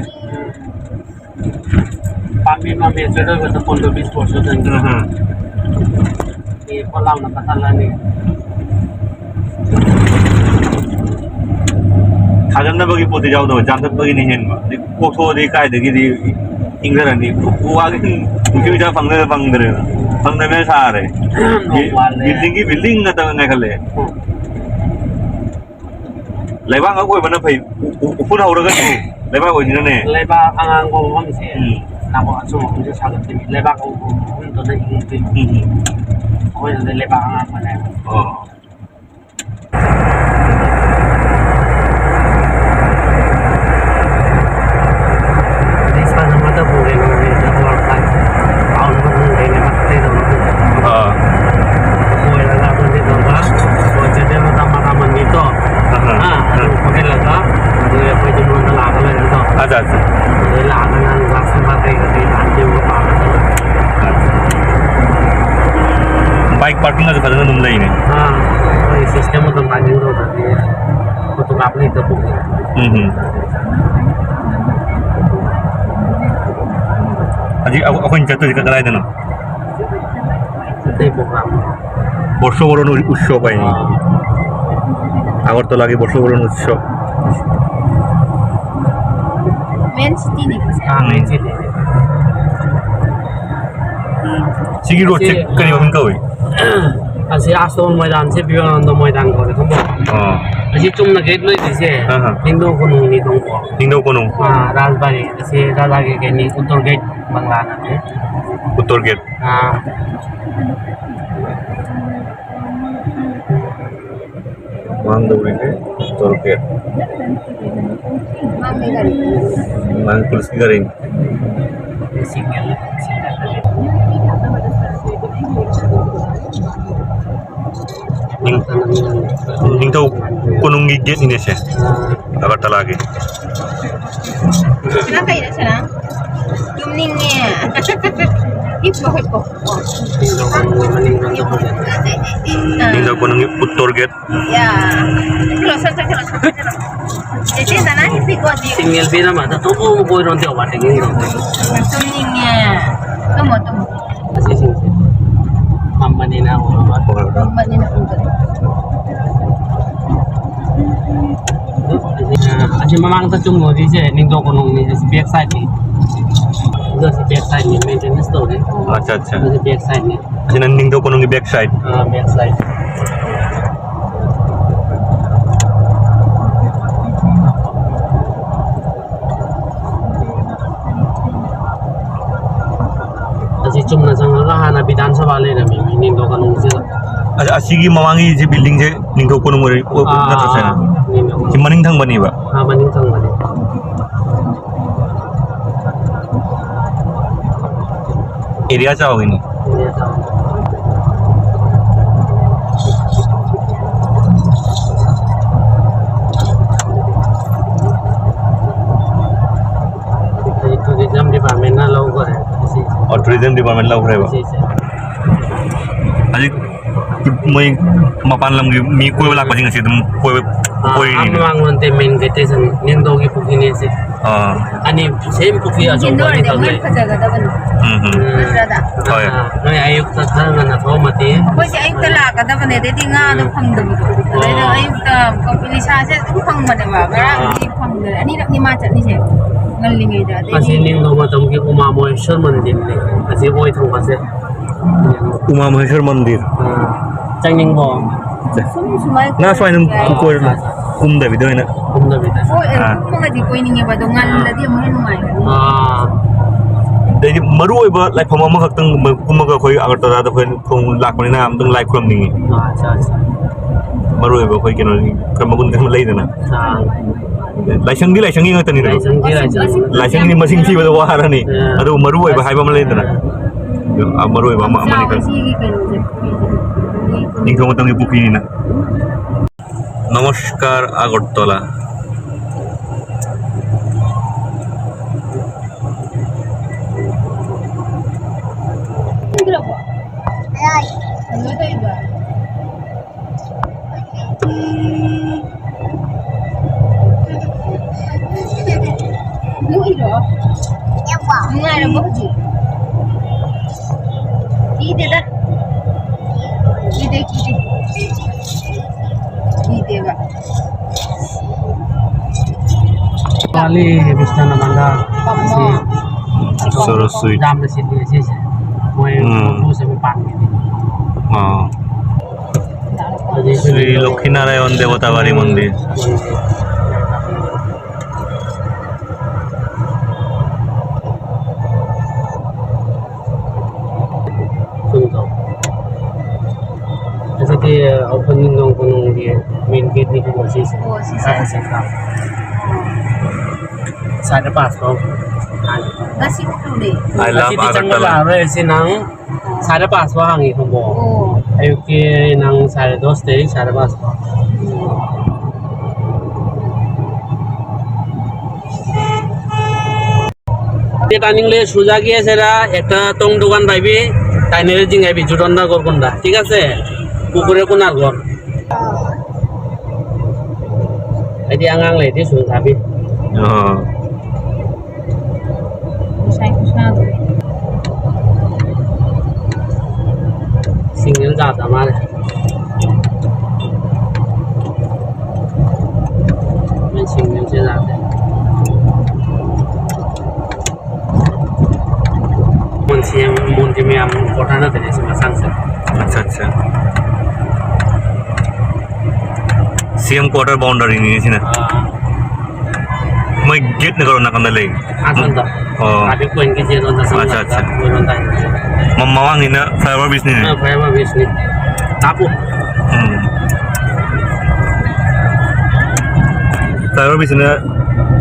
ꯄꯥꯝꯕꯤ ꯃꯥ mature ꯑꯣꯏꯕꯗ ꯄꯣꯟꯗꯣ ꯕꯤꯁ ꯕꯣꯔꯁꯨ ꯆꯪꯉꯤ꯫ ꯎꯝ ꯍꯝ꯫ ꯑꯦ, ꯄꯣꯠ ꯂꯥꯎꯅ ꯀꯛꯊꯠꯂꯅꯤ꯫ ꯊꯥꯖꯟꯅꯕꯒꯤ ꯄꯣꯠꯇꯤ ꯌꯥꯎꯗꯕ, ꯌꯥꯟꯊꯠꯄꯒꯤꯅ ꯍꯦꯟꯕ꯫ ꯑꯗꯩ ꯀꯣꯛꯊꯣꯛꯑꯗꯤ ꯀꯥꯏꯗꯒꯤꯗꯤ ꯏꯪꯊꯔꯅꯤ꯫ ꯎ ꯋꯥꯒꯤ ꯅꯨꯡꯁꯤꯠ ꯅꯨꯡꯁꯥ ꯐꯪꯗ꯭ꯔꯦ, ꯐꯪꯗ꯭ꯔꯦ꯫ ꯐꯪꯗ꯭ꯔꯕꯅꯤꯅ ꯁꯥꯔꯦ꯫ ꯅꯣꯡ ꯋꯥꯠꯂꯦ꯫ Buildingꯒꯤ building ꯉꯥꯛꯇ ꯉꯥꯏꯈꯠꯂꯛꯑꯦ꯫ ꯎꯝ꯫ ꯂꯩꯕꯥꯛ ꯉꯥꯛ ꯑꯣꯏꯕꯅ ꯐꯩ꯫ ꯎ-, ꯎ-, ꯎꯐꯨꯟ ꯍꯧꯔꯒꯁꯨ ꯂꯩꯕꯥꯛ ꯑꯣꯏꯅꯤꯅꯅꯦ꯫ ꯂꯩꯕꯥꯛ ꯑꯉꯥꯡꯕ ꯃꯐꯝꯁꯦ ꯎꯝ꯫ ꯅꯥꯀꯣꯡ ꯑꯆꯨꯝꯕ ꯃꯐꯝꯁꯦ ꯁꯥꯒꯠꯇꯣꯏꯅꯤ꯫ ꯂꯩꯕꯥꯛ ꯑꯉꯥꯡꯕ ꯃꯐꯝꯗꯨꯅ ꯏꯪꯉꯛꯇꯣꯏꯅꯤ꯫ ꯎꯝ, ꯎꯝ꯫ ꯑꯩꯈꯣꯏꯅꯗꯤ ꯂꯩꯕꯥꯛ ꯑꯉꯥꯡꯕꯅꯦꯕ꯫ ꯑꯣ꯫ ꯏꯁꯥꯅ ꯑꯃꯠꯇ ꯄꯨꯒꯦ ꯅꯣꯏꯗ ꯍꯧꯔꯛꯄ꯫ ꯇꯥꯎꯟ ꯃꯅꯨꯡꯗꯩꯅꯦꯕ, ꯑꯇꯩꯗ ꯃꯅꯨꯡꯗ꯫ ꯑꯥ꯫ ꯀꯣꯏꯔꯒ ꯑꯗꯨꯗꯤ ꯇꯧꯔꯒ, ꯄꯣꯠ ꯆꯩ ꯃꯇꯝ ꯃꯇꯝ ꯑꯅꯤꯗꯣ꯫ ꯑꯍꯥ꯫ ꯑꯥ, ꯑꯗꯨ ꯑꯍꯥ꯫ ꯄꯨꯁꯤꯜꯂꯒ, ꯑꯗꯨꯗꯤ ꯑꯩꯈꯣꯏꯗꯤ ꯃꯤꯉꯣꯟꯗ ꯂꯥꯛꯑꯒ ꯂꯩꯔꯦꯗꯣ꯫ ꯑꯠꯆꯥ, ꯑꯠꯆꯥ꯫ ꯑꯗꯨꯗꯩ ꯂꯥꯛꯑꯒ ꯅꯪ ꯂꯥꯛꯁꯟꯕ ꯀꯩ ꯀꯩ ꯂꯥꯛꯑꯒ ꯌꯦꯡꯕ ꯄꯥꯝꯃꯦ꯫ ꯑꯠꯆꯥ꯫ Bike parkingꯒꯁꯨ ꯐꯖꯅ ꯑꯗꯨꯝ ꯂꯩꯅꯦ꯫ ꯑꯥ, ꯍꯣꯏ, system ꯑꯗꯨꯝ ꯍꯥꯏꯕꯤꯔꯣ, ꯑꯗꯨꯗꯤ ꯐꯣꯇꯣ ꯀꯥꯞꯄ ꯍꯦꯛꯇ ꯄꯨꯒꯦ꯫ ꯎꯝ, ꯎꯝ꯫ ꯍꯧꯖꯤꯛ ꯑꯩꯈꯣꯏ-, ꯑꯩꯈꯣꯏꯅ ꯆꯠꯇꯣꯏꯁꯤ ꯀꯗꯥꯏꯗꯅꯣ? ꯑꯇꯩ program꯫ বর্ষবরণ উ-, উৎসব ꯍꯥꯏꯅꯤ꯫ ꯑꯥ꯫ আগরতলাꯒꯤ ꯕꯣꯔꯁꯣꯕꯔꯟ ꯎꯠꯁꯕ꯫ Main cityꯅꯤ꯫ ꯑꯥ, main city꯫ ꯎꯝ꯫ ꯁꯤꯒꯤ roadꯁꯦ ꯑꯁꯤ, ꯀꯔꯤ ꯃꯃꯤꯡ ꯀꯧꯏ? ꯑꯁꯤ ꯑꯥꯁꯇꯣꯟ ꯃꯣꯏꯗꯥꯟꯁꯦ ꯕꯤꯕꯦꯀꯥꯅꯟꯗ ꯃꯣꯏꯗꯥꯟ ꯀꯧꯋꯦ, ꯈꯪꯕ꯭ꯔꯣ? ꯑꯥ꯫ ꯑꯁꯤ ꯆꯨꯝꯅ gate ꯂꯩꯔꯤꯁꯦ ꯑꯥ, ꯑꯥ꯫ ꯅꯤꯡꯊꯧ ꯀꯣꯅꯨꯡꯅꯤ, ꯈꯪꯕ꯭ꯔꯣ? ꯅꯤꯡꯊꯧ ꯀꯣꯅꯨꯡ꯫ ꯑꯥ, ꯔꯥꯖꯕꯥꯔꯤ꯫ ꯑꯁꯤ ꯔꯥꯖꯥꯒꯤ ꯀꯩꯅꯤ, ꯎꯠꯇꯔ gate ꯕꯪꯒ꯭ꯂꯥ ꯅꯠꯇꯦ꯫ ꯎꯠꯇꯔ gate꯫ ꯑꯥ꯫ ꯃꯥꯡꯗꯧꯔꯤꯁꯦ ꯎꯠꯇꯔ gate꯫ ꯃꯥꯡ ꯄꯨꯂꯤꯁꯀꯤ ꯒꯥꯔꯤꯅꯤ꯫ ꯅꯤꯡ-, ꯅꯤꯡꯊꯧ ꯀꯣꯅꯨꯡꯒꯤ gateꯅꯤꯅꯦ ꯁꯦ, ꯑꯒꯔꯇꯂꯥꯒꯤ꯫ ꯁꯅꯥ ꯀꯩꯅꯣ, ꯁꯅꯥ? ꯇꯨꯝꯅꯤꯡꯉꯦ꯫ ꯍꯤꯞꯄꯣ, ꯍꯤꯞꯄꯣ꯫ ꯑꯥ꯫ ꯅꯤꯡꯊꯧ ꯀꯣꯅꯨꯡꯒꯤ ꯎꯠꯇꯔ gate꯫ ꯌꯥ꯫ ꯆꯠꯈ꯭ꯔꯣ, ꯁꯠ ꯆꯠꯈ꯭ꯔꯣ, ꯁꯠ ꯆꯠꯈ꯭ꯔꯣ꯫ ꯆꯦꯆꯦ ꯗꯅꯥ ꯍꯤꯞꯄꯤꯀꯣ ꯍꯧꯖꯤꯛ꯫ ꯁꯤꯡꯒꯦꯜ ꯄꯤꯔꯝꯃꯗ ꯇꯣꯛ ꯄꯣꯏꯔꯣꯟꯗꯦ ꯋꯥꯇꯤꯡ꯫ ꯇꯨꯝꯅꯤꯡꯉꯦ꯫ ꯇꯨꯝꯃꯣ, ꯇꯨꯝꯃꯣ꯫ ꯑꯁꯤꯁꯤꯡꯁꯦ ꯊꯝꯕꯅꯤꯅ ꯍꯧꯔꯒ꯫ ꯇꯨꯝꯕꯅꯤꯅ ꯎꯗ꯭ꯔꯦ꯫ ꯑꯁꯤ ꯃꯃꯥꯡꯗ ꯆꯨꯝꯃꯨꯔꯤꯁꯦ ꯅꯤꯡꯊꯧ ꯀꯣꯅꯨꯡꯅꯤ, ꯑꯁꯤ back sideꯅꯤ꯫ ꯑꯗꯣ ꯑꯁꯤ back sideꯅꯤ, maintenance ꯇꯧꯔꯦ꯫ ꯑꯠꯆꯥ, ꯑꯠꯆꯥ꯫ ꯑꯁꯤ back sideꯅꯤ꯫ ꯑꯁꯤꯅ ꯅꯤꯡꯊꯧ ꯀꯣꯅꯨꯡꯒꯤ back side꯫ ꯑꯥ, back side꯫ ꯑꯁꯤ ꯆꯨꯝꯅ ꯆꯪꯉꯒ ꯍꯥꯟꯅ ꯕꯤꯙꯥꯟ ꯁꯚꯥ ꯂꯩꯔꯝꯃꯤ ꯅꯤꯡꯊꯧ ꯀꯣꯅꯨꯡꯁꯤꯗ꯫ ꯑꯁ, ꯑꯁꯤꯒꯤ ꯃꯃꯥꯡꯒꯤ ꯁꯤ buildingꯁꯦ ꯅꯤꯡꯊꯧ ꯀꯣꯅꯨꯡ ꯑꯣꯏꯔ-, ꯑꯣ-, ꯑꯥ, ꯅꯠꯇ꯭ꯔꯣ ꯁꯥꯏꯅ? ꯅꯤꯡꯊꯧ ꯁꯤ ꯀꯣꯅꯨꯡ꯫ ꯃꯅꯤꯡ ꯊꯪꯕꯅꯦꯕ? ꯑꯥ, ꯃꯅꯤꯡ ꯊꯪꯕꯅꯦ꯫ Area ꯆꯥꯎꯋꯤꯅꯦ꯫ Area ꯆꯥꯎꯋꯤ꯫ ꯍꯧꯖꯤꯛ tourism departmentꯅ ꯂꯧꯈꯔꯦ ꯁꯤ꯫ ꯑꯣ, tourism department ꯂꯧꯈ꯭ꯔꯦꯕ? ꯁꯤꯁꯦ꯫ ꯍꯧꯖꯤꯛ ꯃꯣꯏ ꯃꯄꯥꯟ ꯂꯝꯒꯤ ꯃꯤ ꯀꯣꯏꯕ ꯂꯥꯛꯄꯁꯤꯡ ꯑꯁꯤ ꯑꯗꯨꯝ ꯀꯣꯏꯕ ꯑꯥ, ꯀꯣꯏꯔꯤꯅꯤ꯫ ꯑꯥ, ꯃꯃꯥꯡꯂꯣꯝꯗ main gate ꯁꯦ ꯅꯤꯡꯊꯧꯒꯤ ꯄꯨꯈ꯭ꯔꯤꯅꯦ ꯁꯦ꯫ ꯑꯥ꯫ ꯑꯅꯤ, same ꯄꯨꯈ꯭ꯔꯤ ꯑꯆꯧꯕ ꯑꯅꯤꯈꯛ ꯂꯩ꯫ ꯐꯖꯒꯗꯕꯅꯤ꯫ ꯎꯝ, ꯎꯝ꯫ ꯎꯝ꯫ ꯅꯠꯇ꯭ꯔꯗ? ꯍꯣꯏ꯫ ꯑꯥ, ꯅꯣꯏ ꯑꯌꯨꯛꯇ ꯈꯔ ꯉꯟꯅ ꯊꯣꯛꯑꯝꯃꯗꯤ꯫ ꯑꯩꯈꯣꯏꯁꯦ ꯑꯌꯨꯛꯇ ꯂꯥꯛꯀꯗꯕꯅꯦ, ꯑꯗꯩꯗꯤ ꯉꯥꯗꯣ ꯎꯝ꯫ ꯐꯪꯗꯕꯗꯣ꯫ ꯑꯗꯩꯗ ꯑꯣ꯫ ꯑꯌꯨꯛꯇ ꯀꯧꯕꯤ ꯅꯤꯁꯥꯁꯦ ꯑꯗꯨꯝ ꯐꯪꯕꯅꯦꯕ꯫ ꯑꯥ꯫ ꯉꯔꯥꯡꯗꯤ ꯐꯪꯗ꯭ꯔꯦ꯫ ꯑꯅꯤꯔꯛꯅꯤ ꯃꯥ ꯆꯠꯂꯤꯁꯦ꯫ ꯉꯜꯂꯤꯉꯩꯗ꯫ ꯑꯗꯩꯗꯤ ꯑꯁꯤ ꯅꯤꯡꯊꯧ ꯃꯇꯝꯒꯤ ꯎꯃꯥ ꯃꯍꯦꯁ꯭ꯋꯔ ꯃꯟꯗꯤꯔꯅꯦ꯫ ꯑꯁꯤ ꯑꯣꯏ ꯊꯪꯕꯁꯦ꯫ ꯎꯃꯥ ꯃꯍꯦꯁ꯭ꯋꯔ ꯃꯟꯗꯤꯔ꯫ ꯑꯥ꯫ ꯆꯪꯅꯤꯡꯕ꯭ꯔꯣ? ꯁꯨꯝ ꯁꯨꯃꯥꯏꯅ ꯅꯪ ꯁꯨꯃꯥꯏꯅ ꯑꯗꯨꯝ ꯀꯣꯏꯔꯨ꯫ ꯀꯣꯏꯔꯨ꯫ ꯀꯨꯝꯗꯕꯤꯗ ꯑꯣꯏꯅ꯫ ꯀꯨꯝꯗꯕꯤꯗ꯫ ꯍꯣꯏ, ꯑꯥ꯫ ꯀꯨꯝꯃꯒꯗꯤ ꯀꯣꯏꯅꯤꯡꯉꯦꯕ, ꯑꯗꯣ ꯉꯜꯂꯗꯤ ꯑꯃꯨꯛ ꯍꯦꯟꯅ ꯅꯨꯡꯉꯥꯏꯒꯅꯤ꯫ ꯑꯥ꯫ ꯑꯗꯩꯗꯤ ꯃꯔꯨ ꯑꯣꯏꯕ ꯂꯥꯏꯐꯝ ꯑꯃꯈꯛꯇꯪ ꯀꯨꯝꯃꯒ ꯑꯩꯈꯣꯏ ꯑꯒꯔꯇꯂꯥꯗ ꯑꯩꯈꯣꯏ ꯈꯣꯡ ꯂꯥꯛꯄꯅꯤꯅ ꯑꯝꯇꯪ ꯂꯥꯏ ꯈꯨꯔꯨꯝꯅꯤꯡꯉꯤ꯫ ꯑꯥ, ꯑꯠꯆꯥ, ꯑꯠꯆꯥ꯫ ꯃꯔꯨ ꯑꯣꯏꯕ ꯑꯩꯈꯣꯏ ꯀꯩꯅꯣ ꯈꯔ ꯃꯒꯨꯟ ꯈꯔ ꯂꯩꯗꯅ꯫ ꯑꯥ꯫ ꯂꯥꯏꯁꯪꯗꯤ ꯂꯥꯏꯁꯪꯒꯤ ꯉꯥꯛꯇꯅꯤꯗꯅ꯫ ꯂꯥꯏꯁꯪꯗꯤ ꯂꯥꯏꯁꯪꯒꯤ꯫ ꯂꯥꯏꯁꯪꯗꯤ ꯃꯁꯤꯡ ꯊꯤꯕꯗ ꯋꯥꯔꯅꯤ꯫ ꯑꯥ꯫ ꯑꯗꯨꯕꯨ ꯃꯔꯨ ꯑꯣꯏꯕ ꯍꯥꯏꯕ ꯑꯃ ꯂꯩꯗꯅ꯫ ꯑꯥ꯫ ꯑ, ꯃꯔꯨ ꯑꯣꯏꯕ ꯑꯃ, ꯑꯃꯅꯤ ꯈꯔ꯫ ꯁꯤꯒꯤ ꯀꯩꯅꯣꯁꯦ꯫ ꯅꯤꯡꯊꯧ ꯃꯇꯝꯒꯤ ꯄꯨꯈ꯭ꯔꯤꯅꯤꯅ꯫ নমস্কার আগরতলা। ꯅꯨꯡꯉꯥꯏꯔꯕꯣ ꯍꯧꯖꯤꯛ? ꯀꯤꯗꯦꯗ꯫ ꯀꯤꯗꯦ, ꯀꯤꯗꯦ꯫ ꯀꯤꯗꯦꯕ꯫ ꯋꯥꯠꯂꯤ, ꯕꯤꯁꯅꯥꯅ ꯃꯥꯡꯗ꯫ ꯄꯝꯃꯣ꯫ ꯑꯁꯤ ꯁꯣꯔꯣ ꯁ꯭ꯋꯤꯠ꯫ ꯌꯥꯝꯅ ꯁꯤꯠꯂꯤ ꯁꯤꯁꯦ꯫ ꯃꯣꯏ ꯎꯝ꯫ ꯃꯄꯨꯁꯦ ꯃꯄꯥꯟꯒꯤꯅꯤ꯫ ꯑꯥ꯫ ꯑꯗꯩ ꯁ꯭ꯔꯤ ꯂꯛꯁꯃꯤ ꯅꯥꯔꯥꯌꯟ ꯗꯦꯕꯇꯥ ꯕꯥꯔꯤ ꯃꯟꯗꯤꯔ꯫ ꯁꯨꯝ ꯇꯧ꯫ ꯑꯁꯤꯗꯤ ꯑꯩꯈꯣꯏ ꯅꯣꯡ ꯀꯣꯅꯨꯡꯒꯤ main gate ꯅꯤ ꯀꯩꯅꯣ ꯁꯤꯁꯦ꯫ ꯑꯣ, ꯁꯤꯁꯦ꯫ ꯑꯥ, ꯁꯤ ꯀꯥ꯫ ꯁ꯭ꯋꯥꯏꯗ pass ꯇꯧ꯫ ꯉꯁꯤ ꯎꯠꯂꯨꯅꯦ꯫ I love ꯑꯁꯤꯗꯤ ꯆꯪꯕ ꯑꯒꯔꯇꯂꯥ꯫ ꯌꯥꯔꯣꯏ, ꯑꯁꯤ ꯅꯪ ꯁꯥꯔꯦ ꯄꯥꯁ ꯐꯥꯎ ꯍꯥꯡꯉꯤ ꯈꯪꯕ꯭ꯔꯣ? ꯑꯣ꯫ ꯑꯌꯨꯛꯀꯤ ꯅꯪ ꯁꯥꯔꯦ ꯗꯁꯇꯒꯤ ꯁꯥꯔꯦ ꯄꯥꯁ ꯐꯥꯎ꯫ তে টানিংলে সোজা গিয়ে সেরা একটা টং দোকান পাইবি, টাইনারে জিঙাইবি জুটন নগর কোনটা, ঠিক আছে? পুকুরে কোনার ঘর। ꯑꯩꯗꯤ ꯑꯉꯥꯡ ꯂꯩꯔꯗꯤ ꯁꯨꯝ ꯊꯥꯕꯤ꯫ ꯑꯣ꯫ ꯉꯁꯥꯏ ꯈꯨꯁꯥꯗꯣ꯫ ꯁꯤꯡꯒꯜ ꯖꯥꯠꯇ ꯃꯥꯜꯂꯦ꯫ ꯃꯣꯏ ꯁꯤꯡꯒꯜꯁꯦ ꯖꯥꯠꯁꯦ꯫ ꯃꯣꯟꯁꯤ ꯌꯥꯝ, ꯃꯣꯟꯁꯤ ꯃꯌꯥꯝ important ꯅꯠꯇꯦꯅꯦ ꯁꯤ ꯃꯁꯥꯡꯁꯦ꯫ ꯑꯠꯆꯥ, ꯑꯠꯆꯥ꯫ ꯁꯤ ꯑꯦꯝ quarter boundary ꯅꯤꯅꯦ ꯁꯤꯅ꯫ ꯑꯥ꯫ ꯃꯣꯏ gate ꯅ ꯀꯔꯣꯝ ꯅꯥꯀꯟꯗ ꯂꯩ? ꯑꯁꯣꯝꯗ꯫ ꯑꯣ꯫ Traffic point ꯀꯤ ꯆꯦꯟꯕꯝꯗ ꯑꯠꯆꯥ, ꯑꯠꯆꯥ꯫ ꯑꯣꯏꯔꯣꯝꯗ꯫ ꯃ-, ꯃꯃꯥꯡꯒꯤꯅ flyover bridge ꯅꯤꯅꯦ? ꯑꯥ, flyover bridge ꯅꯤ꯫ ꯂꯥꯞꯄꯨ꯫ ꯎꯝ꯫ Flyover bridge ꯁꯤꯅ,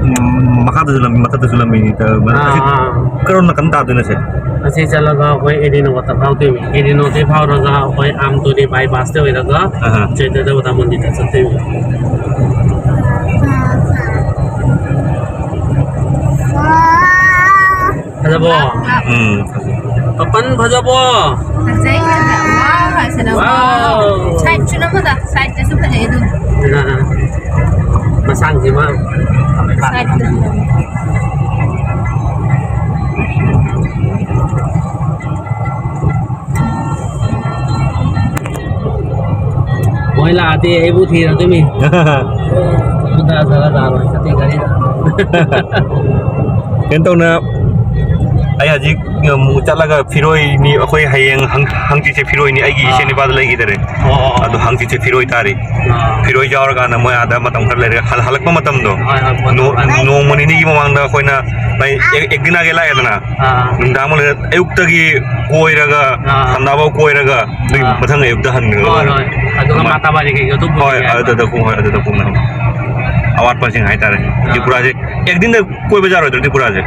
ꯎꯝ, ꯃꯈꯥꯗꯁꯨ ꯂꯝꯕꯤ, ꯃꯊꯛꯇꯁꯨ ꯂꯝꯕꯤꯅꯤ꯫ ꯑꯥ, ꯑꯁꯤ ꯑꯥ꯫ ꯀꯔꯣꯝ ꯅꯥꯀꯟ ꯇꯥꯗꯣꯏꯅꯣ ꯁꯦ? ꯑꯁꯤ ꯆꯠꯂꯒ ꯑꯩꯈꯣꯏ ꯑꯦꯗꯤꯅꯣꯒꯠꯇ ꯐꯥꯎꯗꯣꯏꯅꯤ꯫ ꯑꯦꯗꯤꯅꯣꯗꯩ ꯐꯥꯎꯔꯒ ꯑꯩꯈꯣꯏ ꯑꯥꯝꯇꯣꯗꯤ bypass ꯇ ꯑꯣꯏꯔꯒ ꯑꯍꯥ꯫ ꯆꯩꯇ꯭ꯔ ꯗꯦꯕꯇꯥ ꯃꯟꯗꯤꯔꯗ ꯆꯠꯇꯣꯏꯅꯤ꯫ ꯐꯖꯕꯣ? ꯎꯝ꯫ ꯄꯥꯄꯟ ꯐꯖꯕꯣ? ꯐꯖꯩ, ꯐꯖꯩ꯫ Wow ꯍꯥꯏꯁꯤꯅ꯫ Wow꯫ Side ꯁꯨ ꯅꯝꯃꯗ, side ꯇꯁꯨ ꯐꯖꯩ ꯑꯗꯨꯝ꯫ ꯑꯥ꯫ ꯃꯁꯥꯡꯁꯤꯃ꯫ Side ꯇꯁꯨ ꯅꯝꯃꯤ꯫ ꯂꯥꯛꯑꯗꯤ ꯑꯩꯕꯨ ꯊꯤꯔꯗꯣꯏꯃꯤ꯫ ꯈꯨꯗꯥ ꯁꯥꯒ ꯇꯥꯔꯣꯏ, ꯁꯥꯇꯤꯟ ꯈꯔꯤꯗ꯫ ꯀꯩꯅꯣ ꯇꯧꯅ, ꯑꯩ ꯍꯧꯖꯤꯛ ꯑꯃꯨꯛ ꯆꯠꯂꯒ ꯐꯤꯔꯣꯏꯅꯤ, ꯑꯩꯈꯣꯏ ꯍꯌꯦꯡ ꯍꯪ-, ꯍꯪꯆꯤꯠꯁꯦ ꯐꯤꯔꯣꯏꯅꯤ, ꯑꯩꯒꯤ ꯏꯆꯦ ꯑꯥ꯫ ꯅꯤꯄꯥꯗ ꯂꯩꯈꯤꯗꯔꯦ꯫ ꯑꯣ, ꯑꯣ, ꯑꯣ꯫ ꯑꯗꯣ ꯍꯪꯆꯤꯠꯁꯦ ꯐꯤꯔꯣꯏ ꯇꯥꯔꯤ꯫ ꯑꯥ꯫ ꯐꯤꯔꯣꯏ ꯌꯥꯎꯔꯀꯥꯟꯗ ꯃꯣꯏ ꯑꯥꯗ ꯃꯇꯝ ꯈꯔ ꯂꯩꯔꯒ ꯍꯜ-, ꯍꯜꯂꯛꯄ ꯃꯇꯝꯗꯣ꯫ ꯍꯣꯏ, ꯍꯣꯏ, ꯍꯣꯏ, ꯅꯣ-, ꯍꯣꯏ꯫ ꯅꯣꯡꯃ ꯅꯤꯅꯤꯒꯤ ꯃꯃꯥꯡꯗ ꯑꯩꯈꯣꯏꯅ ꯃꯩ ꯑꯦꯛ-, ꯑꯦꯛꯗꯤꯅꯥꯒꯤ ꯂꯥꯛꯑꯦꯗꯅ꯫ ꯑꯥ꯫ ꯅꯨꯡꯗꯥꯡ ꯑꯃ ꯂꯩꯔ ꯑꯌꯨꯛꯇꯒꯤ ꯀꯣꯏꯔꯒ ꯑꯥ꯫ ꯁꯟꯗꯥꯕꯥꯎ ꯀꯣꯏꯔꯒ ꯑꯗꯨꯒꯤ ꯑꯥ꯫ ꯃꯊꯪ ꯑꯌꯨꯛꯇ ꯍꯟꯈ꯭ꯔꯒ ꯍꯣꯏ, ꯂꯣꯏꯔꯦ꯫ ꯍꯣꯏ꯫ ꯑꯗꯨꯒ ꯑꯗꯨꯃꯥꯏꯅ ꯃꯥꯇꯥ ꯕꯥꯔꯤ ꯀꯩꯀꯩ ꯑꯗꯨꯝ ꯍꯣꯏ, ꯄꯨꯕꯤꯒꯦ ꯍꯥꯏꯕ꯫ ꯑꯗꯨꯗ ꯀꯨꯝ-, ꯍꯣꯏ, ꯑꯗꯨꯗ ꯀꯨꯝꯅꯕ꯫ ꯑꯋꯥꯠꯄꯁꯤꯡ ꯍꯥꯏꯇꯥꯔꯦ꯫ ꯑꯥ꯫ ꯇ꯭ꯔꯤꯄꯨꯔꯥꯁꯦ ꯑꯦꯛꯗꯤꯟꯗ ꯀꯣꯏꯕ ꯌꯥꯔꯣꯏꯗ꯭ꯔꯣ ꯇ꯭ꯔꯤꯄꯨꯔꯥꯁꯦ?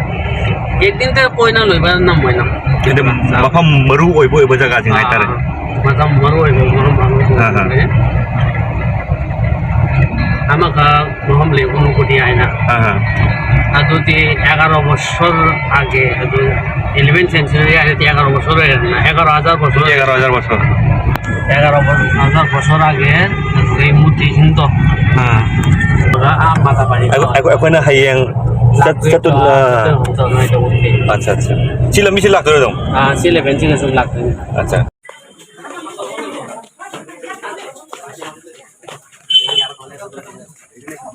ꯑꯦꯛꯗꯤꯟꯗ ꯀꯣꯏꯅ ꯂꯣꯏꯕ ꯅꯝꯃꯣꯏꯅ꯫ ꯑꯗꯨꯝ ꯃꯐꯝ ꯃꯔꯨ ꯑꯣꯏꯕ ꯑꯣꯏꯕ ꯖꯒꯥꯁꯤꯡ ꯍꯥꯏꯇꯥꯔꯦ꯫ ꯑꯥ, ꯃꯐꯝ ꯃꯔꯨ ꯑꯣꯏꯕ ꯃꯐꯝ ꯑꯃ ꯑꯥ, ꯑꯥ꯫ ꯄꯨꯕꯤꯒꯦ꯫ ꯑꯃꯈꯛ ꯃꯐꯝ ꯂꯩ, ꯎꯅꯨꯀꯨꯇꯤ ꯍꯥꯏꯅ꯫ ꯑꯥ, ꯑꯥ꯫ ꯑꯗꯨꯗꯤ ꯑꯦꯒꯥꯔꯣ ꯕꯁꯣꯔ ꯑꯥꯒꯦ, ꯑꯗꯨ ꯏꯂꯦꯚꯦꯟ ꯁꯦꯟꯆꯨꯔꯤ ꯍꯥꯏꯔꯗꯤ ꯑꯦꯒꯥꯔꯣ ꯕꯁꯣꯔ ꯑꯣꯏꯔꯦꯗꯅ, ꯑꯦꯒꯥꯔꯣ ꯍꯖꯥꯔ ꯕꯁꯣꯔ꯫ ꯑꯦꯒꯥꯔꯣ ꯍꯖꯥꯔ ꯕꯁꯣꯔ꯫ ꯑꯦꯒꯥꯔꯣ ꯕ-, ꯍꯖꯥꯔ ꯕꯁꯣꯔ ꯑꯥꯒꯦ, ꯑꯗꯨꯗꯩ ꯃꯨꯔꯇꯤꯁꯤꯡꯗꯣ꯫ ꯑꯥ꯫ ꯑꯗꯨꯒ ꯑꯥ ꯃꯥꯇꯥ ꯕꯥꯔꯤ ꯑꯩꯈꯣꯏ, ꯑꯩꯈꯣꯏ, ꯑꯩꯈꯣꯏꯅ ꯍꯌꯦꯡ ꯆꯠ-, ꯂꯥꯛꯇꯣꯏꯗꯣ, ꯆꯠꯇꯣꯏ-, ꯑꯥ꯫ ꯑꯥ꯫ ꯑꯗꯨ ꯇꯧꯗꯣꯏꯅꯦ꯫ ꯑꯠꯆꯥ, ꯑꯠꯆꯥ꯫ ꯁꯤ ꯂꯝꯕꯤꯁꯤ ꯂꯥꯛꯇꯣꯏꯔꯣ ꯑꯗꯨꯝ? ꯑꯥ, ꯁꯤ ꯏꯂꯦꯚꯦꯟꯁꯤꯗ ꯁꯨꯝ ꯂꯥꯛꯇꯣꯏꯅꯦ꯫ ꯑꯠꯆꯥ꯫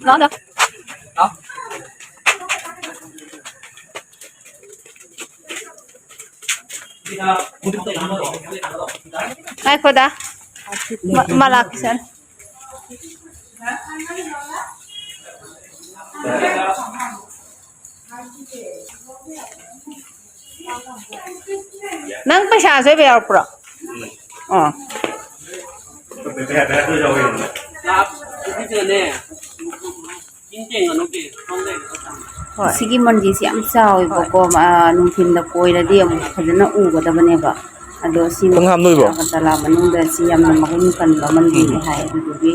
ꯂꯥꯛꯑꯣ, ꯂꯥꯛꯑꯣ꯫ ꯉꯥꯏꯈꯣꯗ꯫ ꯃ-, ꯃꯥ ꯂꯥꯛꯈꯤꯁꯅꯨ꯫ ꯅꯪ ꯄꯩꯁꯥ ꯑꯆꯣꯏꯕ ꯌꯥꯎꯔꯛꯄ꯭ꯔꯣ? ꯑꯣ꯫ ꯍꯣꯏ꯫ ꯁꯤꯒꯤ ꯃꯟꯗꯤꯔꯁꯤ ꯌꯥꯝ ꯆꯥꯎꯋꯦꯕꯀꯣ꯫ ꯍꯣꯏ꯫ ꯑ, ꯅꯨꯡꯊꯤꯟꯗ ꯀꯣꯏꯔꯗꯤ ꯑꯃꯨꯛ ꯐꯖꯅ ꯎꯒꯗꯕꯅꯦꯕ꯫ ꯑꯗꯣ ꯁꯤ ꯈꯣꯡꯍꯥꯝꯗ ꯑꯣꯏꯕ꯭ꯔꯣ? ꯑꯒꯔꯇꯂꯥ ꯃꯅꯨꯡꯗ ꯁꯤ ꯌꯥꯝꯅ ꯃꯒꯨꯟ ꯀꯟꯕ ꯃꯟꯗꯤꯔꯅꯤ ꯎꯝ꯫ ꯍꯥꯏ꯫ ꯑꯗꯨꯗꯨꯒꯤ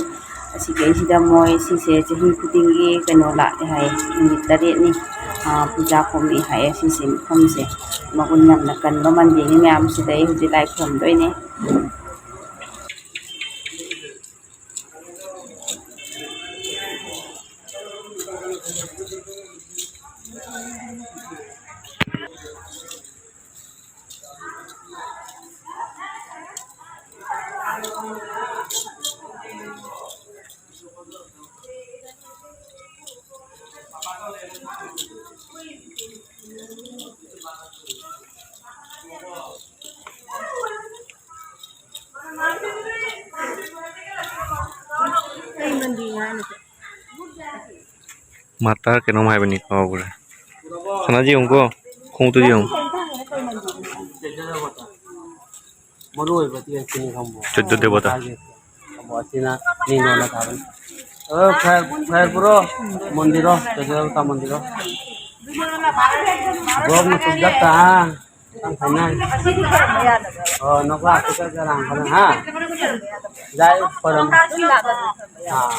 ꯑꯁꯤꯗꯩꯁꯤꯗ ꯃꯣꯏ ꯁꯤꯁꯦ ꯆꯍꯤ ꯈꯨꯗꯤꯡꯒꯤ ꯀꯩꯅꯣ ꯂꯥꯛꯑꯦ ꯍꯥꯏꯌꯦ, ꯅꯨꯃꯤꯠ ꯇꯔꯦꯠꯅꯤ, ꯑ, ꯄꯨꯖꯥ ꯀꯨꯝꯃꯛꯑꯦ ꯍꯥꯏꯌꯦ꯫ ꯁꯤꯁꯦ ꯃꯐꯝꯁꯦ ꯃꯒꯨꯟ ꯌꯥꯝꯅ ꯀꯟꯕ ꯃꯟꯗꯤꯔꯅꯤ ꯃꯌꯥꯝ꯫ ꯁꯤꯗ ꯑꯩ ꯍꯧꯖꯤꯛ ꯂꯥꯏ ꯈꯨꯔꯨꯝꯗꯣꯏꯅꯦ꯫ ꯀꯩ ꯃꯟꯗꯤꯔꯅꯣ ꯍꯥꯏꯅꯣ? ꯃꯥꯇꯥ ꯀꯩꯅꯣꯝ ꯍꯥꯏꯕꯅꯤ, ꯀꯥꯎꯈ꯭ꯔꯦ꯫ ꯁꯅꯥꯁꯤ ꯌꯦꯡꯉꯨꯀꯣ, ꯈꯣꯡꯎꯞꯇꯨ ꯌꯦꯡꯉꯨ꯫ ꯃꯔꯨ ꯑꯣꯏꯕꯗꯤ ꯑꯁꯤꯅꯤ ꯈꯪꯕ꯭ꯔꯣ? ꯆꯨꯗ꯭ꯗ ꯗꯦꯕꯇꯥ꯫ ꯃꯁꯥꯒꯤ ꯈꯪꯕ꯭ꯔꯣ? ꯑꯁꯤꯅ ꯅꯤꯡꯅꯣꯅ ꯊꯥꯕꯅꯤ꯫ ꯑ, ꯈꯌꯥꯔ-, ꯈꯌꯥꯔꯄꯨꯔꯣ ꯃꯟꯗꯤꯔꯣ, ꯆꯨꯗ꯭ꯗ ꯗꯦꯕꯇꯥ ꯃꯟꯗꯤꯔꯣ꯫ ꯕ꯭ꯂꯣꯛꯅ ꯆꯨꯞꯂꯛꯇ, ꯍꯥ? ꯈꯤꯇꯪ ꯐꯅ꯫ ꯑꯣ, ꯅꯀꯣ ꯑꯁꯤꯗ ꯖꯔꯥꯡ ꯈꯔ, ꯍꯥ? ꯖꯥꯏ ꯄꯔꯝ-, ꯑꯥ꯫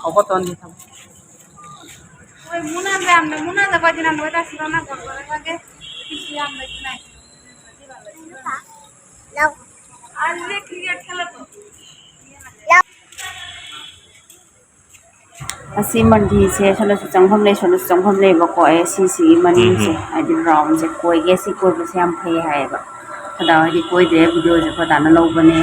ꯑꯣꯀꯣ ꯇꯣꯟꯗꯤ ꯊꯝ-, ꯍꯣꯏ, ꯃꯨꯅꯥꯗ ꯌꯥꯝꯅ, ꯃꯨꯅꯥꯗ ꯄꯥꯏꯗꯤ ꯅꯪ ꯂꯣꯏ ꯇꯥꯁꯤꯜꯂꯣ, ꯅꯪ ꯀꯣꯟ ꯀꯣꯟ ꯂꯣꯏ ꯈꯪꯒꯦ꯫ ꯄꯤꯁꯤ ꯌꯥꯝ ꯂꯩꯇꯅ꯫ ꯑꯜꯂꯦ ꯀ꯭ꯔꯤꯀꯦꯠ ꯈꯦꯂꯣ ꯇꯣ꯫ ꯑꯁꯤ ꯃꯟꯗꯤꯔꯁꯦ ꯁꯣꯝꯗꯁꯨ ꯆꯪꯐꯝ ꯂꯩ, ꯁꯣꯝꯗꯁꯨ ꯆꯪꯐꯝ ꯂꯩꯕꯀꯣ꯫ ꯑꯦ, ꯁꯤꯁꯤꯒꯤ ꯎꯝ, ꯃꯅꯤꯡꯁꯦ, ꯎꯝ꯫ ꯍꯥꯏꯗꯤ ꯔꯥꯎꯟꯁꯦ ꯀꯣꯏꯒꯦ, ꯁꯤ ꯀꯣꯏꯕꯁꯦ ꯌꯥꯝ ꯐꯩ ꯍꯥꯏꯌꯦꯕ꯫ ꯈꯗꯥ ꯍꯣꯏꯗꯤ ꯀꯣꯏꯗꯦ, ꯚꯤꯗꯤꯑꯣꯁꯦ ꯈꯗꯥꯅ ꯂꯧꯕꯅꯦ꯫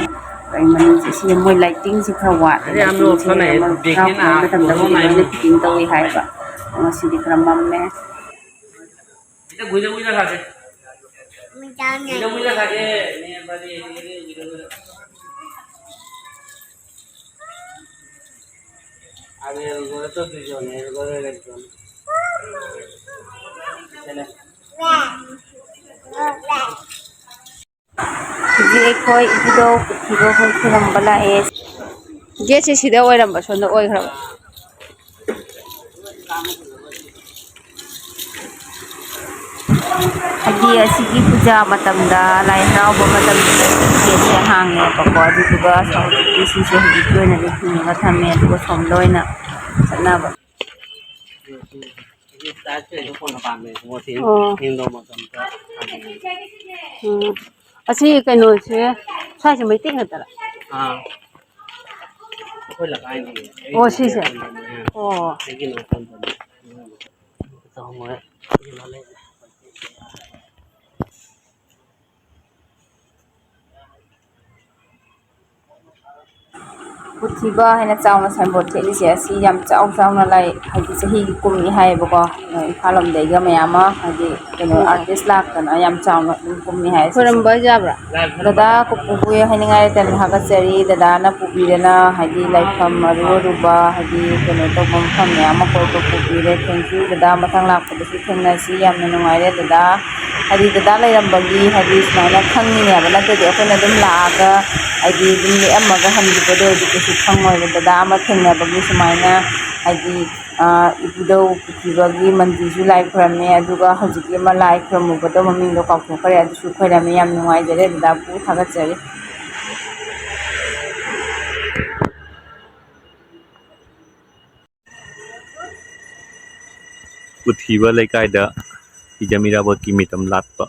ꯑꯩ ꯃꯅꯤꯡꯁꯦ, ꯁꯤ ꯃꯣꯏ ꯂꯥꯏꯇꯤꯡꯁꯦ ꯈꯔ ꯋꯥꯠꯂꯦ, ꯑꯔꯦ, हम लोग ꯂꯥꯏꯇꯤꯡꯁꯦ ꯊꯣꯛꯅ ꯃꯣꯏ ꯍꯔꯥꯎ ꯀꯨꯝꯍꯩ ꯃꯇꯝꯗ ꯃꯣꯏ ꯂꯣꯏꯅ ꯐꯤꯠꯇꯤꯡ ꯇꯧꯏ ꯍꯥꯏꯌꯦꯕ꯫ ꯉꯁꯤꯗꯤ ꯈꯔ ꯃꯝꯃꯦ꯫ इधर घुस जा, घुस जा खा के। घुस जा, घुस जा खा के। नहीं, बड़ी, ये, ये, ये, ये। आगे, ये तो तुझे होने, ये तो तुझे होने। चले। ꯍꯧꯖꯤꯛ ꯑꯩꯈꯣꯏ ꯏꯕꯨꯙꯧ ꯄꯨꯊꯤꯕ ꯈꯨꯔꯨꯝꯕ ꯂꯥꯛꯑꯦ꯫ ꯒꯦꯠꯁꯦ ꯁꯤꯗ ꯑꯣꯏꯔꯝꯕ, ꯁꯣꯝꯗ ꯑꯣꯏꯈ꯭ꯔꯕ꯫ ꯍꯥꯏꯗꯤ ꯑꯁꯤꯒꯤ ꯄꯨꯖꯥ ꯃꯇꯝꯗ, ꯂꯥꯏ ꯍꯔꯥꯎꯕ ꯃꯇꯝꯗ ꯒꯦꯠꯁꯦ ꯍꯥꯡꯉꯦꯕꯀꯣ, ꯑꯗꯨꯗꯨꯒ ꯍꯧꯖꯤꯛꯀꯤ ꯁꯤꯁꯦ ꯍꯧꯖꯤꯛꯀꯤ ꯑꯣꯏꯅꯗꯤ ꯊꯤꯡꯉꯒ ꯊꯝꯃꯦ, ꯑꯗꯨꯒ ꯁꯣꯝꯗ ꯑꯣꯏꯅ ꯆꯠꯅꯕ꯫ ꯑꯣ꯫ ꯎꯝ꯫ ꯑꯁꯤ ꯀꯩꯅꯣꯁꯦ, ꯁ꯭ꯋꯥꯏꯁꯦ ꯃꯩꯇꯩ ꯉꯥꯛꯇꯔꯥ? ꯑꯥ꯫ ꯑꯩꯈꯣꯏ ꯂꯩꯀꯥꯏꯒꯤ꯫ ꯑꯣ, ꯁꯤꯁꯦ? ꯑꯥ꯫ ꯑꯣ꯫ ꯑꯩꯒꯤ ꯅꯥꯀꯟꯗꯅꯦ꯫ ꯄꯨꯊꯤꯕ ꯍꯥꯏꯅ ꯆꯥꯎꯅ ꯁꯥꯏꯟꯕꯣꯔꯗ ꯊꯦꯠꯂꯤꯁꯦ ꯑꯁꯤ ꯌꯥꯝ ꯆꯥꯎ ꯆꯥꯎꯅ ꯂꯩ, ꯍꯥꯏꯗꯤ ꯆꯍꯤꯒꯤ ꯀꯨꯝꯃꯤ ꯍꯥꯏꯌꯦꯕꯀꯣ꯫ ꯏꯝꯐꯥꯜ ꯂꯣꯝꯗꯒꯤꯒ ꯃꯌꯥꯝ ꯑꯃ, ꯍꯥꯏꯗꯤ ꯀꯩꯅꯣ, ꯑꯥꯔꯇꯤꯁ ꯂꯥꯛꯇꯅ ꯌꯥꯝ ꯆꯥꯎꯅ ꯑꯗꯨꯝ ꯀꯨꯝꯃꯤ ꯍꯥꯏ꯫ ꯈꯣꯏꯔꯝꯕ ꯌꯥꯕ꯭ꯔꯥ? ꯗꯗꯥ ꯀꯨꯄꯨꯕꯨ ꯍꯥꯏꯅꯤꯡꯉꯥꯏ ꯂꯩꯇꯅ ꯊꯥꯒꯠꯆꯔꯤ꯫ ꯗꯗꯥꯅ ꯄꯨꯕꯤꯗꯅ ꯍꯥꯏꯗꯤ ꯂꯥꯏꯐꯝ ꯑꯔꯨ ꯑꯔꯨꯕ, ꯍꯥꯏꯗꯤ ꯀꯩꯅꯣ ꯇꯧꯕ ꯃꯐꯝ ꯃꯌꯥꯝ ꯑꯃ ꯀꯣꯏꯕ ꯄꯨꯕꯤꯔꯦ꯫ Thank you ꯗꯗꯥ, ꯃꯊꯪ ꯂꯥꯛꯄꯗꯁꯨ ꯊꯦꯡꯅꯁꯤ꯫ ꯌꯥꯝꯅ ꯅꯨꯡꯉꯥꯏꯔꯦ ꯗꯗꯥ꯫ ꯍꯥꯏꯗꯤ ꯗꯗꯥ ꯂꯩꯔꯝꯕꯒꯤ ꯍꯥꯏꯗꯤ ꯁꯨꯃꯥꯏꯅ ꯈꯪꯉꯤꯅꯦꯕ, ꯅꯠꯇ꯭ꯔꯗꯤ ꯑꯩꯈꯣꯏꯅ ꯑꯗꯨꯝ ꯂꯥꯛꯑꯒ ꯍꯥꯏꯗꯤ ꯑꯗꯨꯝ ꯂꯦꯛꯑꯝꯃꯒ ꯍꯟꯈꯤꯕꯗꯣ ꯑꯣꯏꯔꯗꯤ ꯀꯩꯁꯨ ꯈꯪꯉꯣꯏꯕ꯫ ꯗꯗꯥ ꯑꯃ ꯊꯦꯡꯅꯕꯒꯤ ꯁꯨꯃꯥꯏꯅ ꯍꯥꯏꯗꯤ, ꯑ, ꯏꯕꯨꯙꯧ ꯄꯨꯊꯤꯕꯒꯤ ꯃꯟꯗꯤꯔꯁꯨ ꯂꯥꯏ ꯈꯣꯏꯔꯝꯃꯦ, ꯑꯗꯨꯒ ꯍꯧꯖꯤꯛꯀꯤ ꯑꯃ ꯂꯥꯏ ꯈꯣꯏꯔꯝꯃꯨꯕꯗꯣ ꯃꯃꯤꯡꯗꯣ ꯀꯥꯎꯊꯣꯛꯈ꯭ꯔꯦ, ꯑꯗꯨꯁꯨ ꯈꯣꯏꯔꯝꯃꯦ꯫ ꯌꯥꯝ ꯅꯨꯡꯉꯥꯏꯖꯔꯦ ꯗꯗꯥꯕꯨ ꯊꯥꯒꯠꯆꯔꯤ꯫ ꯄꯨꯊꯤꯕ ꯂꯩꯀꯥꯏꯗ ꯍꯤꯖꯝ ꯏꯔꯥꯕꯣꯠꯀꯤ ꯃꯤꯇꯝ ꯂꯥꯠꯄ꯫